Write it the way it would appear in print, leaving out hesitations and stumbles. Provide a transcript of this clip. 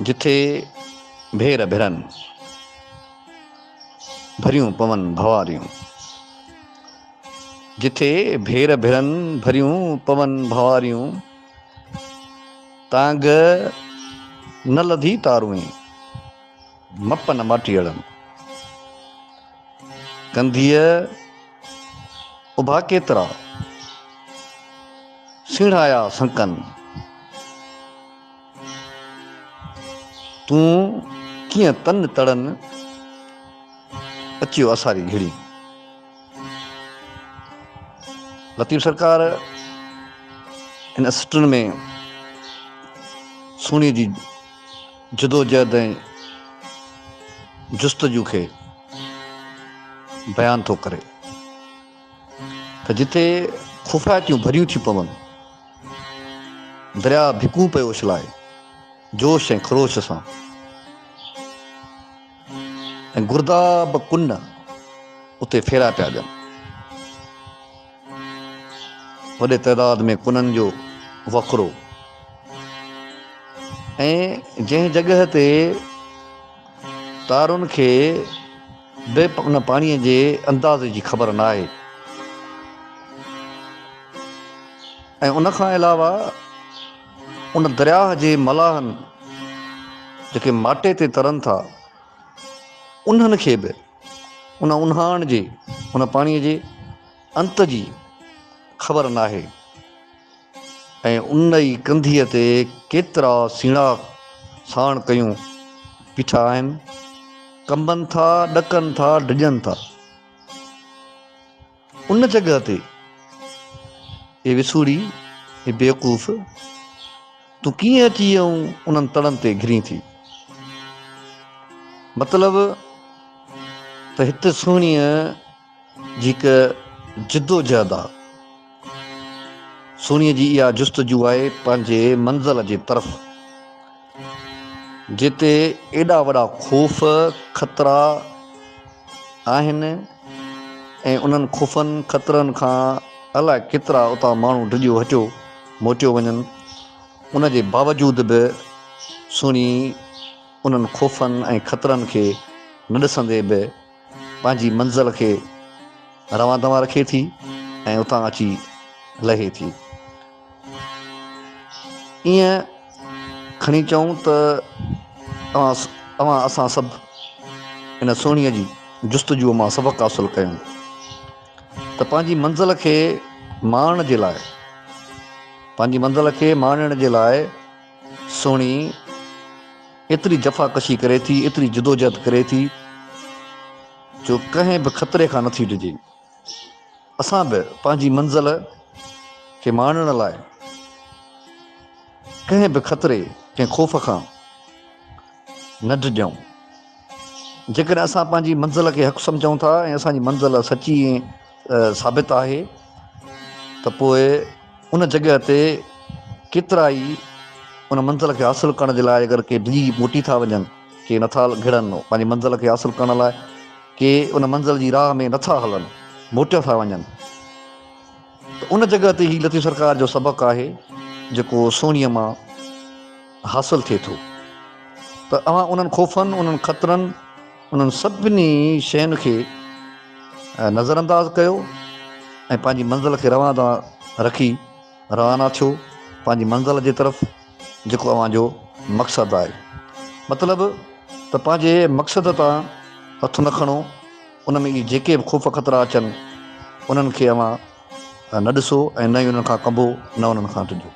جٿي ڀير ڀرن، ڀريون پون ڀنواريون. جٿي ڀير ڀرن، ڀريون پون ڀنواريون. تانگهه نه لڌي تاروئين، مپ نه ماٽيئڙن. ڪنڌيء اڀا ڪيترا، سيڙهايا سنڪن. تون ڪيئن تن تڙن، اچيو اساري گهڙي. لطيف سرڪار هن سٽن ۾ سهڻيء جي جدوجهد ۽ جستجو کي بيان ٿو ڪري ته جتي خوفائتيون ڀريون ٿيون پون، درياء ڀڪون پيو اڇلائي جوش ۽ خروش سان ۽ گرداب ڪن اتي ڦيرا پيا ڏين. وڏي تعداد ۾ ڪنن جو وهڪرو ۽ جنهن جڳهه تي تارن کي به ان پاڻيء جي اندازي جي خبر ناهي ۽ ان کان علاوه ان درياهه جي ملاحن جيڪي ماٽي تي ترن ٿا انهن کي به ان اونهاڻ جي ان پاڻيء جي انت جي خبر ناهي ۽ ان ئي ڪنڌيء تي ڪيترا سيڻا ساڻ ڪيون بيٺا آهن، ڪنبن ٿا، ڏڪن ٿا، ڊڄن ٿا. ان جڳهه تي اي وسوڙي، اي بيوقوف، تون ڪيئن اچي ۽ انهن تڙن تي گهرين ٿي؟ مطلب ته هت سهڻيء جي هڪ جدوجهد آ. سهڻيء جي اها جستجو آهي پنهنجي منزل جي طرف، جتي ايڏا وڏا خوف، خطرا آهن ۽ انهن خوفن، خطرن کان الائي ڪيترا اتان ماڻهو ڊڄيو هٽيو موٽيو وڃن، ان جي باوجود به سهڻي انهن خوفن ۽ خطرن کي نه ڏسندي به پنهنجي منزل کي روان دوان رکي ٿي ۽ اتان اچي لهي ٿي. ائين کڻي چئون ته اوهان اسان سڀ ان سهڻيء جي جستجوء مان سبق حاصل ڪيون ته پنهنجي منزل کي ماڻڻ جي لاء پنهنجي منزل کي ماڻڻ جي لاء سهڻي ايتري جفاڪشي ڪري ٿي، ايتري جدوجهد ڪري ٿي جو ڪنهن به خطري کان نٿي ڊڄي. اسان به پنهنجي منزل کي ماڻڻ لاء ڪنهن به خطري، ڪنهن خوف کان نه ڊڄون. جيڪڏهن اسان پنهنجي منزل کي حق سمجهون ٿا ۽ اسان جي منزل سچي ۽ ثابت آهي ته پوء ان جڳهه تي ڪيترائي ان منزل کي حاصل ڪرڻ جي لاء اگر ڪي ڊڄي موٽي ٿا وڃن، ڪي نٿا گهڙن پنهنجي منزل کي حاصل ڪرڻ لاء، ڪي ان منزل جي راهه ۾ نٿا هلن، موٽيا ٿا وڃن ته ان جڳهه تي هي لطيف سرڪار جو سبق آهي جيڪو سهڻيء مان حاصل ٿئي ٿو ته اوهان انهن خوفن، انهن خطرن، انهن سڀني شين کي نظرانداز ڪيو ۽ پنهنجي منزل کي روان دوان رکي روانا ٿيو پنهنجي منزل جي طرف جيڪو اوهان جو مقصد آهي. مطلب ته پنهنجي مقصد تان هٿ نه کڻو، ان ۾ اهي جيڪي به خوف خطرا اچن انهن کي اوهان نه ڏسو ۽ نه ئي انهن کان ڪنبو نه انهن کان ڊڄو.